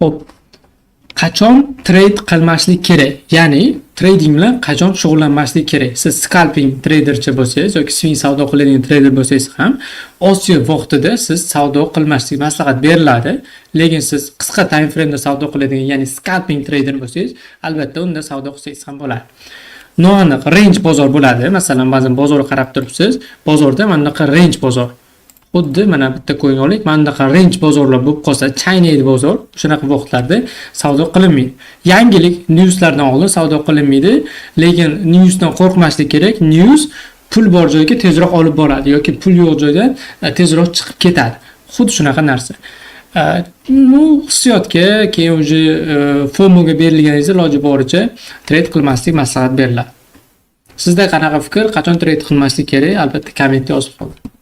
Xo'p, qachon trade qilmaslik kerak? Ya'ni trading bilan qachon shug'ullanmaslik kerak? Siz scalping treydercha bo'lsangiz yoki swing savdo qiladigan treyder bo'lsangiz ham, Osiyo vaqtida siz savdo qilmaslik maslahat beriladi. Lekin siz qisqa time frame'da savdo qiladigan, ya'ni scalping treyder bo'lsangiz, albatta unda savdo qilsangiz ham bo'ladi. Noaniq range bozor bo'ladi. Masalan, ba'zan bozorga qarab turibsiz, bozorda mana bunaqa range bozor. Xuddi mana bitta coin olaylik, mana bunaqa range bozorlar bo'lib qolsa, chaynaydi bozor, shunaqa vaqtlarda savdo qilinmaydi. Yangilik, newslardan oldin savdo qilinmaydi, lekin newsdan qo'rqmaslik kerak. News pul bor joyga tezroq olib boradi yoki pul yo'q joydan tezroq chiqib ketadi. Xuddi shunaqa narsa. Ну, hissiyotga, keyin уже FOMOga berilganingizda iloji boricha trade qilmaslik maslahat beriladi. Sizda qanaqa fikr? Qachon trade qilmaslik kerak? Albatta, kommentda yozib qoldiring.